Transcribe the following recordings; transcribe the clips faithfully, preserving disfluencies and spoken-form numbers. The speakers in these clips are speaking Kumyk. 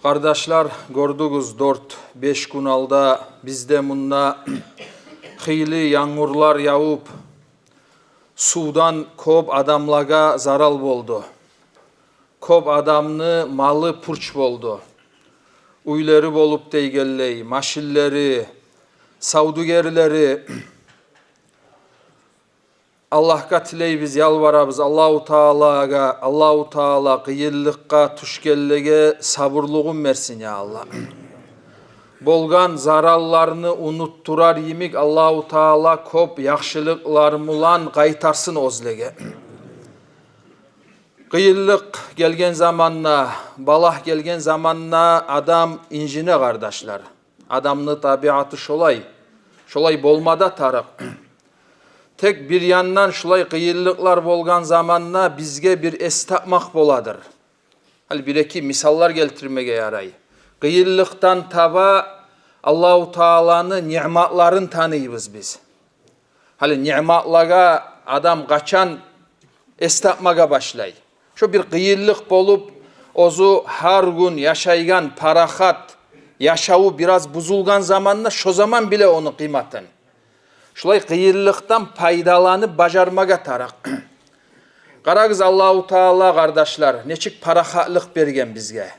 Къардашлар, гёрдюгюз, дёрт-беш гюн алда бизде мунда хыйлы янгурлар явуп, сувдан кёп адамлагъа зарал болду. Кёп адамны малы пуч болду. Уьйлери болуп дегенлей, машинлери, савдюгерлери. Аллагьгъа тилейбиз, ялбарабыз, Аллагьу Таалагъа, Аллагьу Таала къыйынлыкъгъа тюшгенлеге сабурлугъун берсин, я Аллагь. Болгъан заралларны унутдурар йимик, Аллагьу Таала кёп яхшылыкълар булан къайтарсын оьзлеге. Къыйынлыкъ гелген заманда, балагь гелген заманда адам инжине, къардашлар. Адамны табиаты шолай. Шолай болма да тарыкъ. Тек бир яндан шулай къыйынлыкълар болгъан заманда бизге бир эс тапмакъ боладыр. Гьали бир-эки мисаллар гелтирмеге ярай. Къыйынлыкъдан таба Аллагьу Тааланы ниъматларын таныйбыз биз. Гьали ниъматлагъа адам къачан эс тапмагъа башлай? Шо бир къыйынлыкъ болуп, оьзю гьар гюн яшайгъан парахат яшаву бираз бузулгъан заманда, шо заман биле ону къыйматын. Шулай къыйынлыкъдан пайдаланып бажармагъа тарыкъ. Къарагъыз, Аллагьу Таала, къардашлар, нечик парахатлыкъ берген бизге.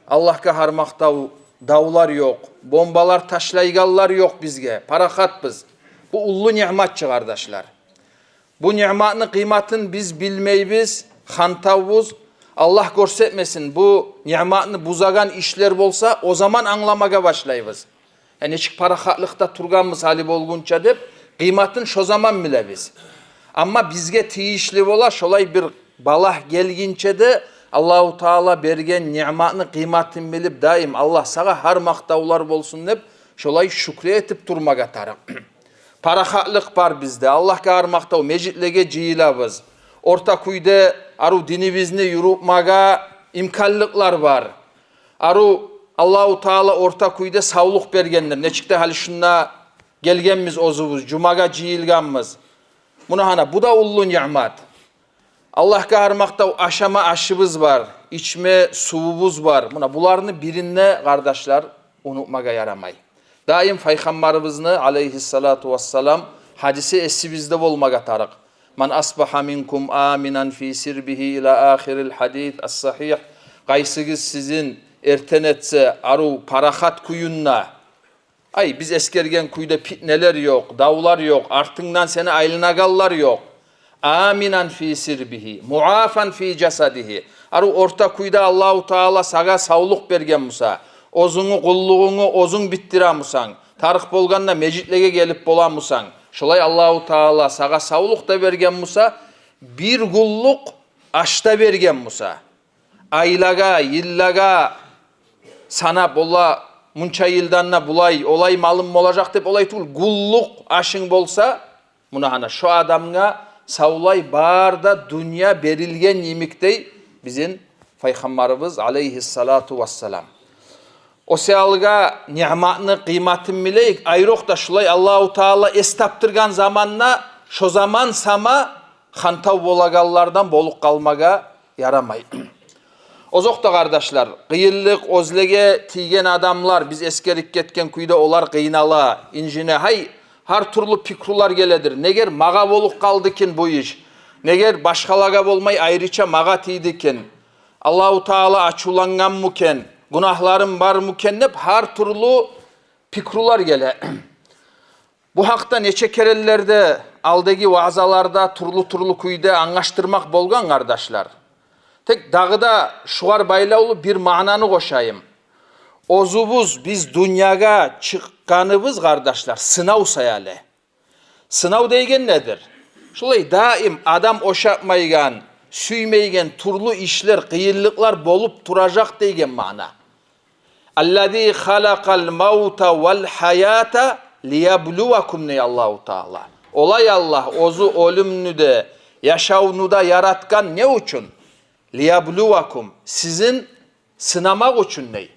Аллагьгъа гьар макътав, давлар ёкъ, бомбалар ташлайгъанлар ёкъ бизге, парахатбыз. Бу уллу ниъмат чы, къардашлар. Бу ниъматны къыйматын биз билмейбиз, хантавбуз. Аллагь гёрсетмесин, бу ниъматны бузагъан ишлер болса, о заман англамагъа башлайбыз. Э, нечик парахатлыкъда тургъанбыз гьали болгъунча деп, къыйматын шо заман билебиз. Амма бизге тийишли бола шолай бир балагь гелгинче де Аллагьу Таала берген ниъматны къыйматын билип, даим: «Аллагь, сагъа гьар макътавлар болсун», — деп, шолай шюкюр этип турмагъа тарыкъ. Парахатлыкъ бар бизде. Аллагьгъа гьар макътав, межитлеге жыйылабыз. Орта кюйде арив динибизни юрютмеге имканлыкълар бар. Арив Аллагьу Таала орта кюйде савлукъ бергендир. Нечик де гьали шунда гелгенбиз оьзюбюз, жумагъа жыйылгъанбыз. Муна гьана, бу да уллу ниъмат. Аллагьгъа гьар макътав, ашама ашыбыз бар, ичме сувубуз бар. Муна буланы бирин де, къардашлар, унутмагъа ярамай. Даим Пайхаммарыбызны, алейгьиссалату вассалам, гьадиси эсибизде болмагъа тарыкъ: «Ман асбагьа минкум аминан фи сирбигьи», ила ахирил гьадис ас-сагьигь. Къайсыгъыз сизин эртен этсе арив парахат кюйюнде, ай, биз эсгерген кюйде питнелер ёкъ, давлар ёкъ, артынгдан сени айланагъанлар ёкъ. «Аминан фи сирбигьи, муафан фи жасадигьи». Арив орта кюйде Аллагьу Таала сагъа савлукъ берген буса, оьзюнгню къуллугъунгну оьзюнг битдире бусанг, тарыкъ болгъанда межитлеге гелип бола бусанг, шолай Аллагьу Таала сагъа савлукъ да берген буса, бир гюнлюк аш да берген буса, айлагъа, йыллагъа санап, ола мунча йылдан да булай, олай малым болажакъ деп олай тюгюл, гюнлюк ашынг болса, муна гьана, шо адамгъа савлай бар да дюнья берилген йимик, дей бизин Пайхаммарыбыз, алейгьиссалату вассалам. О саялгъа ниъматны къыйматын билейик, айрокъда шулай Аллагьу Таала эс тапдыргъан заманда, шо заман сама хантав болагъанлардан болуп къалмагъа ярамай. Озокъда, къардашлар, къыйынлыкъ оьзлеге тийген адамлар, биз эсгерип гетген кюйде, олар къыйнала, инжине. Гьай, гьар тюрлю пикрулар геледир. Негер магъа болуп къалды экен бу иш? Негер башгъалагъа болмай, айрыча магъа тийди экен? Аллагьу Таала ачувлангъанмы экен? Гюнагьларым бармы экен? Деп гьар тюрлю пикрулар геле. Бу гьакъда нече керенлерде алдагъы ваъзаларда тюрлю-тюрлю кюйде англашдырмакъ болгъан, къардашлар. Тек дагъы да шугъар байлавлу бир маънаны къошайым. Оьзюбюз, биз дюньягъа чыкъгъаныбыз, къардашлар, сынав саялы. Сынав деген недир? Шулай даим адам ошатмайгъан, сюймейген тюрлю ишлер, къыйынлыкълар болуп туражакъ деген маъна. «Аллази халакъал мавта вал гьаята лияблувакум», — дей Аллагьу Таала. Олай Аллагь оьзю оьлюмню де, яшавну да яратгъан не учун? «Лияблувакум», сизин сынамакъ учун, дей.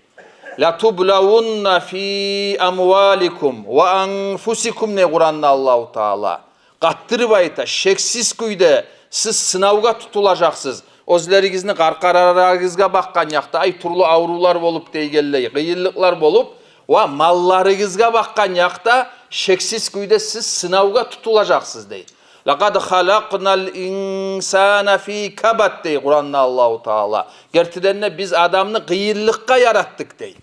«Латублавунна фи амваликум ва анфусикум», — дей Къуранда Аллагьу Таала. Къаттырып айта, шексиз кюйде сиз сынавгъа тутулажакъсыз. оьзлеригизни къаркъараларыгъызгъа бакъгъан якъда, ай, тюрлю аврувлар болуп дегенлей, къыйынлыкълар болуп, ва малларыгъызгъа бакъгъан якъда шексиз кюйде сиз сынавгъа тутулажакъсыз дей. «Лакъад халакънал инсана фи кабад» дей Къуранда Аллагьу Таала. Гертиден де биз адамны къыйынлыкъгъа яратдыкъ дей.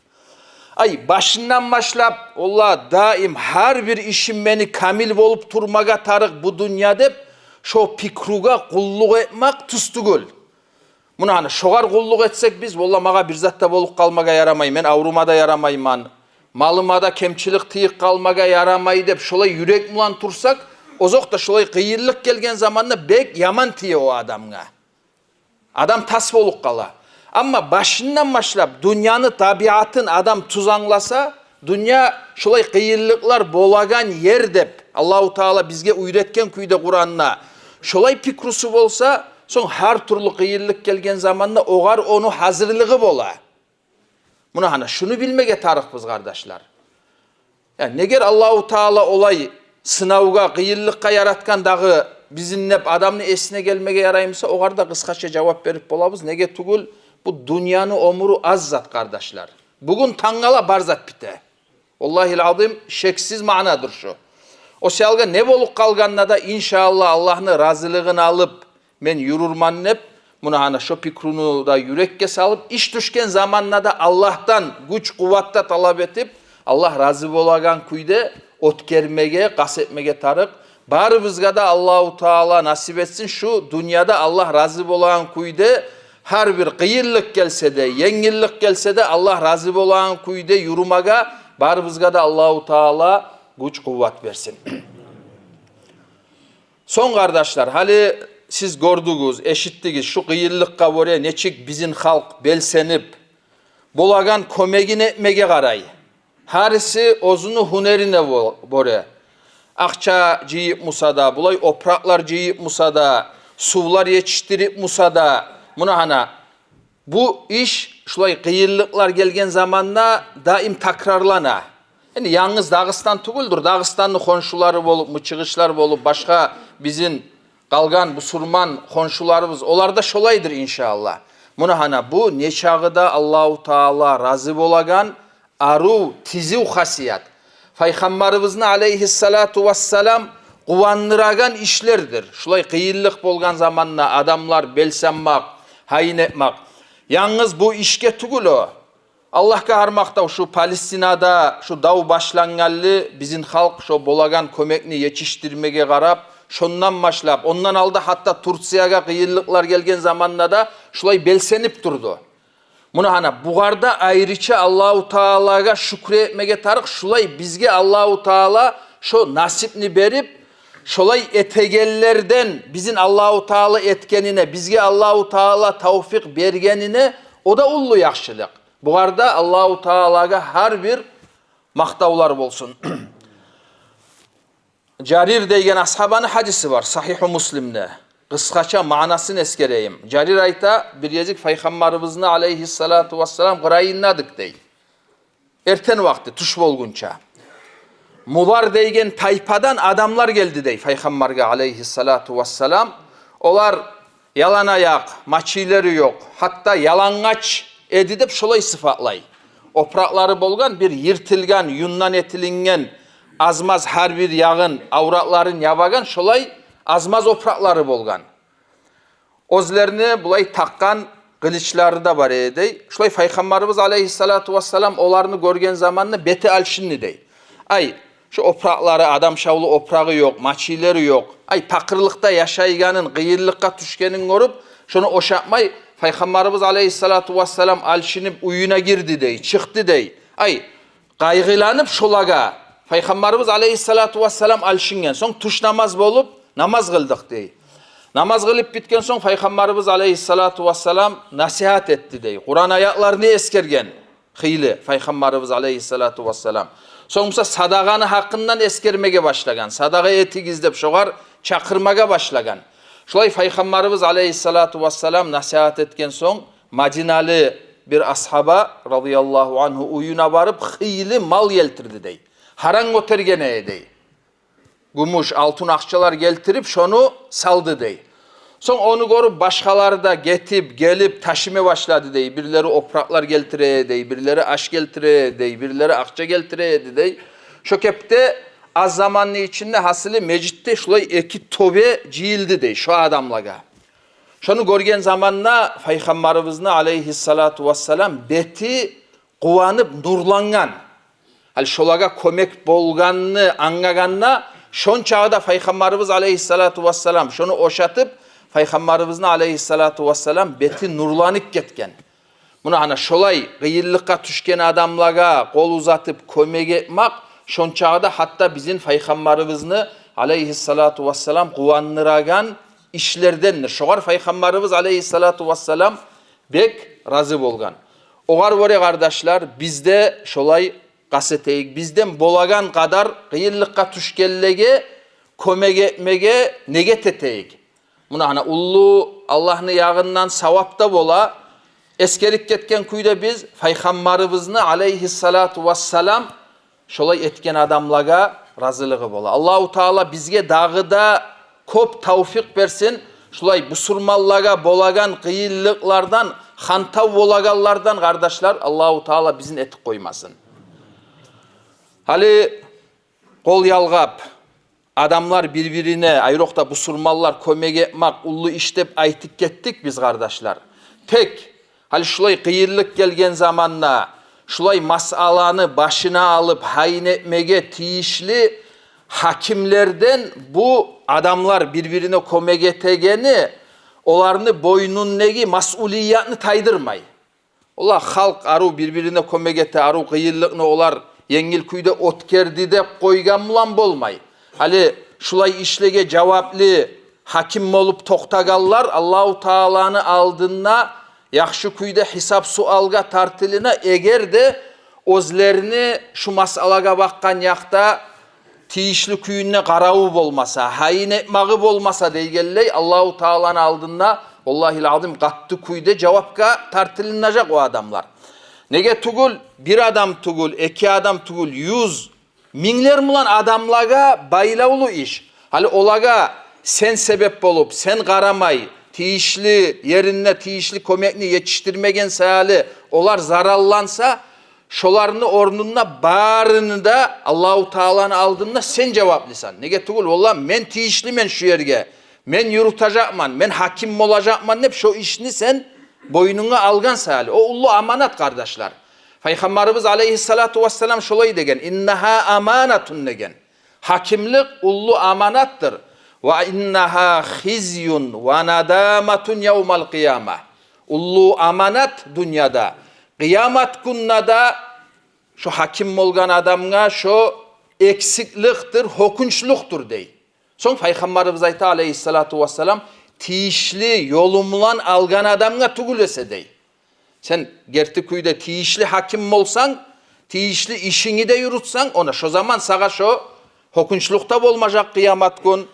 Ай, башындан башлап, олла, даим гьар бир ишим мени камил болуп турмагъа тарыкъ бу дюнья деп, шо пикругъа къуллукъ этмек тюз тюгюл. Муна гьана, шогъар къуллукъ этсек биз, валла, магъа бир зат да болуп къалмагъа ярамай, мен аврума да ярамайман, малыма да кемчилик тийип къалмагъа ярамай деп, шолай юрек булан турсакъ, озокъда, шолай къыйынлыкъ гелген заманда бек яман тие о адамгъа. Адам тас болуп къала. Амма башындан башлап дюньяны табиатын адам тюз англаса, дюнья шолай къыйынлыкълар болагъан ер деп Аллагьу Таала бизге уьйретген кюйде Къуранда, шолай пикрусу болса, сонг гьар тюрлю къыйынлыкъ гелген заманда огъар ону гьазирлиги бола. Муна гьана, шуну билмеге тарыкъбыз, къардашлар. Я, негер Аллагьу Таала олай сынавгъа, къыйынлыкъгъа яратгъан дагъы бизин деп адамны эсине гелмеге яраймы буса, огъар да къысгъача жавап берип болабыз. Неге тюгюл, бу дюньяны оьмюрю аз зат, къардашлар. Бугюн-тангала бар зат бите. Валлагьил азим, шексиз маънадыр шу. О саялгъа не болуп къалгъанда да, иншааллагь, Аллагьны разилигин алып, мен юрюрмен деп, муна гьана шо пикруну да юрекге салып, иш тюшген заманда да Аллагьдан гюч-къуват да талап этип, Аллагь рази болагъан кюйде оьтгермеге къаст этмеге тарыкъ. Барыбызгъа да Аллагьу Таала насип этсин шу дюньяда Аллагь рази болагъан кюйде, гьар бир къыйынлыкъ гелсе де, енгиллик гелсе де, Аллагь рази болагъан кюйде юрюмеге барыбызгъа да Аллагьу Таала гюч-къуват берсин. Сонг, къардашлар, гьали сиз гёрдюгюз, эшитдигиз, шу къыйынлыкъгъа гёре нечик бизин халкъ белсенип, болагъан кёмегин этмеге къарай. Гьариси оьзюню гьюнерине бо-, гёре. Акъча жыйып буса да, булай опуракълар жыйып буса да, сувлар етишдирип буса да, муна гьана, бу иш шулай къыйынлыкълар гелген заманда даим такрарлана. Энди янгыз Дагъыстан тюгюлдюр, Дагъыстанны хоншулары болуп, мычыгъышлар болуп, башгъа бизин къалгъан бусурман хоншуларыбыз, олар да шолайдыр, иншааллагь. Муна гьана, бу не чагъы да Аллагьу Таала рази болагъан арив, тизив хасият. Пайхаммарыбызны, алейгьиссалату вассалам, къувандырагъан ишлердир. Шулай къыйынлыкъ болгъан заманда адамлар белсенмек, гьайын этмек. Янгыз бу ишге тюгюл о. Аллагьгъа гьар макътав, шу Палестинада шу дав башлангъанлы бизин халкъ шо болагъан кёмекни етишдирмеге къарап, шондан башлап, ондан алда гьатта Турциягъа къыйынлыкълар гелген заманда да шулай белсенип турду. Муна гьана, бугъар да айрыча Аллагьу Таалагъа шюкюр этмеге тарыкъ, шулай бизге Аллагьу Таала шо насипни берип, шолай этегенлерден бизин Аллагьу Таала этгенине, бизге Аллагьу Таала тавфикъ бергенине, о да уллу яхшылыкъ. Бугъар да Аллагьу Таалагъа гьар бир макътавлар болсун. Жарир деген асгьабаны гьадиси бар, Сагьигьу Муслимде. Къысгъача маънасын эсгерейим. Жарир айта: бир гезик Пайхаммарыбызны, алейгьиссалату вассалам, къырыйындадыкъ, дей. Эртен вакъти, тюш болгъунча. Мудар деген тайпадан адамлар гелди, дей, Пайхаммаргъа, алейгьиссалату вассалам. Олар яланаякъ, мачийлери ёкъ, гьатта ялангъач эди деп шолай сыфатлай. Опуракълары болгъан, бир йыртылгъан, юндан этилинген, аз-маз гьар бир ягъын, авратларын ябагъан, шолай аз-маз опуракълары болгъан. Оьзлерини булай такъгъан къылычлары да бар эди, дей. Шолай Пайхаммарыбыз, алейгьиссалату вассалам, оланы гёрген заманда бети алышынды, дей. Ай, шу опуракълары, адам шавлу опурагъы ёкъ, мачийлери ёкъ. Ай, пакъырлыкъда яшайгъанын, къыйынлыкъгъа тюшгенин гёрюп, шону ушатмай, Пайхаммарыбыз, алейгьиссалату вассалам, алышынып уьюне гирди, дей, чыкъды, дей. Ай, къайгъыланып шолагъа, Пайхаммарыбыз, алейгьиссалату вассалам, алышынгъан. Сонг тюш намаз болуп, намаз къылдыкъ, дей. Намаз къылып битген сонг, Пайхаммарыбыз, алейгьиссалату вассалам, насигьат этди, дей. Къуран аятларын эсгерген хыйлы Пайхаммарыбыз, алейгьиссалату вассалам. Сонг буса садагъаны гьакъындан эсгермеге башлагъан. Садагъа этигиз деп шогъар чакъырмагъа башлагъан. Шолай Пайхаммарыбыз, алейгьиссалату вассалам, насигьат этген сонг, мадиналы бир асгьаба, радияллагьу ангьу, уьюне барып, хыйлы мал гелтирди, дей. Гьаран гётерген эди, дей. Гюмюш, алтын акъчалар гелтирип, шону салды, дей. Сонг ону гёрюп, башгъалар да гетип, гелип, ташыма башлады дей. Бирлери опуракълар гелтире эди дей, бирлери аш гелтире эди дей, бирлери акъча гелтире эди дей. Шо кепде аз заманны ичинде гьасили межитде шулай эки тёбе жыйылды дей шо адамлагъа. Шону гёрген заманда Пайхаммарыбызны, алейгьиссалату вассалам, бети къуванып нурлангъан. Гьали шолагъа кёмек болгъанны англагъанда, шончагъы да Пайхаммарыбыз, алейгьиссалату вассалам, шону ошатып, Пайхаммарыбызны, алейгьиссалату вассалам, бети нурланып гетген. Муна гьана шолай къыйынлыкъгъа тюшген адамлагъа къол узатып кёмек этмек, шончагъы да гьатта бизин Пайхаммарыбызны, алейгьиссалату вассалам, къувандырагъан ишлердендир. Шогъар Пайхаммарыбыз, алейгьиссалату вассалам, бек рази болгъан. Огъар гёре, къардашлар, биз де шолай къаст этейик. Бизден болагъан къадар къыйынлыкъгъа тюшгенлеге кёмек этмеге негет этейик. Муна гьана уллу Аллагьны ягъындан савап да бола. Эсгерип гетген кюйде биз Пайхаммарыбызны, алейгьиссалату вассалам, шолай этген адамлагъа разилиги бола. Аллагьу Таала бизге дагъы да кёп тавфикъ берсин. Шулай бусурманлагъа болагъан къыйынлыкълардан, хантав болагъанлардан, къардашлар, Аллагьу Таала бизин этип къоймасын. Гьали къол ялгъап, адамлар бир-бирине, айрокъда бусурманлар, кёмек этмек уллу иш деп айтып гетдик биз, къардашлар. Тек гьали шулай къыйынлыкъ гелген заманда шулай масъаланы башына алып гьайын этмеге тийишли гьакимлерден бу адамлар бир-бирине кёмек этегени оланы бойнундагъы масъулиятны тайдырмай. Олар халкъ, арив бир-бирине кёмек эте, арив къыйынлыкъны олар енгил кюйде оьтгерди деп къойгъан булан болмай. Гьали шулай ишлеге жаваплы гьаким болуп токътагъанлар Аллагьу Тааланы алдында яхшы кюйде гьисап-суалгъа тартылына, эгер де оьзлерини шу масъалагъа бакъгъан якъда тийишли кюйде къараву болмаса, гьайын этмеги болмаса дегенлей, Аллагьу Тааланы алдында, валлагьил азим, къатты кюйде жавапгъа тартылынажакъ о адамлар. Неге тюгюл, бир адам тюгюл, эки адам тюгюл, юз, минглер булан адамлагъа байлавлу иш. Гьали олагъа сен себеп болуп, сен къарамай, тийишли еринде тийишли кёмекни етишдирмеген саялы олар заралланса, шоланы орнунда барыны да Аллагьу Тааланы алдында сен жаваплысан. Неге тюгюл, валлагь, мен тийишлимен шу ерге, мен юрютежекмен, мен гьаким болажакъман деп шо ишни сен бойнунга алгъан саялы. О уллу аманат, къардашлар. Пайхаммарыбыз алейгьиссалату вассалам шолай деген: «Иннагьа аманатун», – деген. Гьакимлик уллу аманатдыр. «Ва иннагьа хизюн ва надаматун явмал къияма». Уллу аманат дюньяда, къыямат гюнде де шо гьаким болгъан адамгъа шо эксикликдир, гьёкюнчлюкдюр дей. Сонг Пайхаммарыбыз айта, алейгьиссалату вассалам: «Тийишли ёлу булан алгъан адамгъа тюгюл эсе», – дей. Сен герти кюйде тийишли гьаким болсанг, тийишли ишингни де юрютсенг, она шо заман сагъа шо гьёкюнчлюк де болмажакъ къыямат гюн,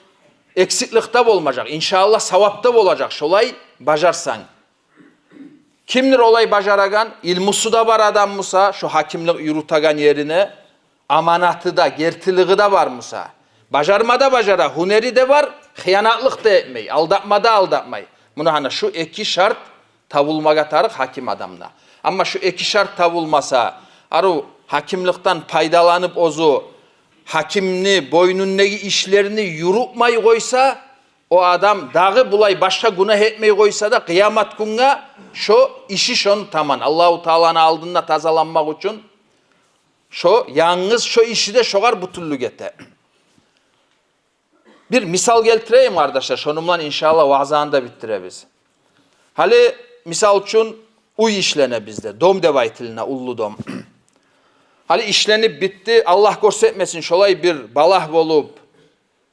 эксиклик де болмажакъ. Иншааллагь, савап да болажакъ, шолай бажарсанг. Кимдир олай бажарагъан? Илмусу да бар адам буса, шо гьакимлик юрютеген ерине аманаты да, гертилиги де бар буса, бажарма да бажара, гьюнери де бар, хыянатлыкъ да этмей, алдатма да алдатмай. Муна гьана шу эки шарт табулмагъа тарыкъ гьаким адамда. Амма шу эки шарт табулмаса, арив гьакимликден пайдаланып, оьзю гьакимни бойнундагъы ишлерин юрютмей къойса, о адам дагъы булай башгъа гюнагь этмей къойса да, къыямат гюнге шо иши шону таман, Аллагьу Тааланы алдында тазаланмакъ учун шо, янгыз шо иши де шогъар бютюнлюк эте. Бир мисал гелтирейим, къардашлар, шону булан, иншааллагь, ваъзаны да битдиребиз. Гьали, мисал учун, уьй ишлене бизде, дом деп айтылына, уллу дом. Гьали ишленип битди, Аллагь гёрсетмесин, шолай бир балагь болуп,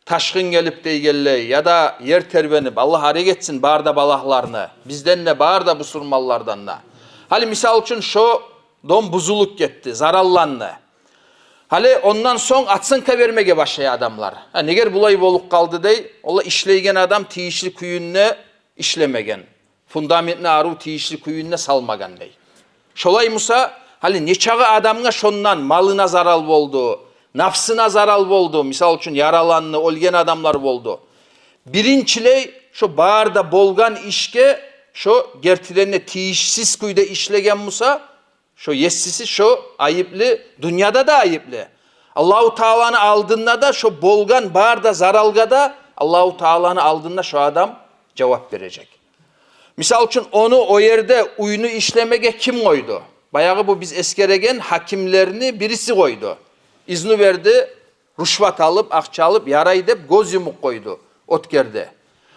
ташгъын гелип дегенлей, яда ер тербенип, Аллагь арек этсин бары да балагьланы, бизден де, бары да бусурманлардан да. Гьали, мисал учун, шо дом бузулуп гетди, заралланды. Гьали ондан сонг оценка бермеге башлай адамлар. Гьа, негер булай болуп къалды дей, олар ишлейген адам тийишли кюйде ишлемеген, фундаментни арив тийишли кюйде салмагъан дей. Шолай буса, гьали нечакъы адамгъа шондан малына зарал болду, напсына зарал болду, мисал учун, яраланды, оьлген адамлар болду. Биринчилей шо бары да болгъан ишге шо гертиден де тийишсиз кюйде ишлеген буса, шо есиси шо айыплы, дюньяда да айыплы. Аллагьу Тааланы алдында да шо болгъан бары да заралгъа да Аллагьу Тааланы алдында шо адам жавап бережек. Мисал учун, ону о ерде уьйню ишлемеге ким къойду? Баягъы бу биз эсгереген гьакимлени бириси къойду. Изну берди, рушват алып, акъча алып, ярай деп гёз юмуп къойду оьтгерде.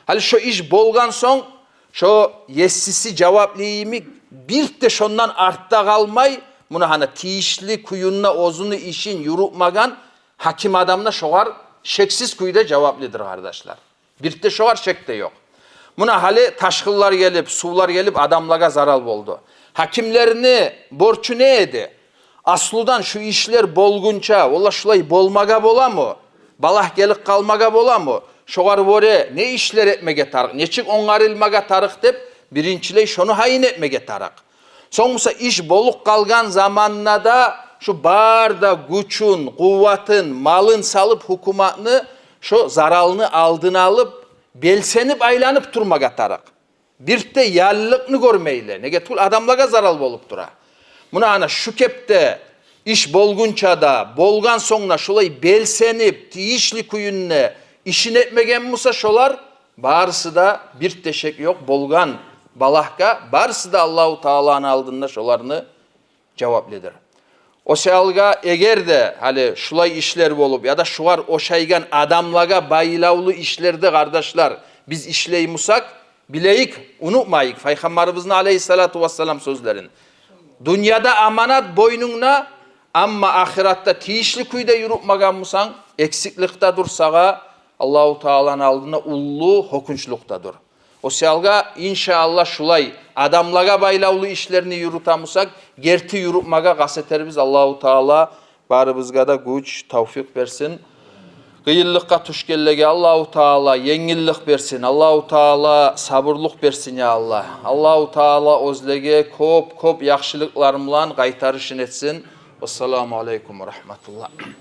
Гьали шо иш болгъан сонг, шо есиси жаваплы йимик, бир де шондан артда къалмай, муна гьана тийишли кюйде оьзюню ишин юрютмеген гьаким адам да шогъар шексиз кюйде жаваплыдыр, къардашлар. Бир де шогъар шек де ёкъ. Муна гьали ташгъынлар гелип, сувлар гелип, адамлагъа зарал болду. Гьакимлени борчу не эди? Аслудан шу ишлер болгъунча, ола шулай болмагъа боламы? Балагь гелип къалмагъа боламы? Шогъар гёре не ишлер этмеге тарыкъ, нечик онгарылмагъа тарыкъ деп, биринчилей шону гьайын этмеге тарыкъ. Сонг буса иш болуп къалгъан заманда да шу бары да гючюн, къуватын, малын салып, гьукуматны шо заралны алдын алып, белсенип айланып турмагъа тарыкъ. Бир де яллыкъны гёрмейли. Неге тюгюл, адамлагъа зарал болуп тура. Муна гьана шу кепде иш болгъунча да, болгъан сонг да шулай белсенип, тийишли кюйде ишин этмеген буса шолар, барысы да, бир де шек ёкъ, болгъан балагьгъа барысы да Аллагьу Тааланы алдында шоланы жаваплыдыр. О саялгъа, эгер де гьали шулай ишлер болуп, яда шугъар ошайгъан адамлагъа байлавлу ишлерде, къардашлар, биз ишлей бусакъ, билейик, унутмайыкъ Пайхаммарыбызны алейгьиссалату вассалам сёзлерин: «Дюньяда аманат бойнунгда, амма ахыратда тийишли кюйде юрютмеген бусанг, эксиклик де дюр сагъа, Аллагьу Тааланы алдында уллу гьёкюнчлюк де дюр». О саялгъа, иншааллагь, шулай адамлагъа байлавлу ишлени юрюте бусакъ, герти юрютмеге къаст этербиз. Аллагьу Таала барыбызгъа да гюч, тавфикъ берсин. Къыйынлыкъгъа тюшгенлеге Аллагьу Таала енгиллик берсин. Аллагьу Таала сабурлукъ берсин, я Аллагь. Аллагьу Таала оьзлеге кёп-кёп яхшылыкълар булан къайтарышын этсин. Вассаламу алейкум ва рагьматуллагь.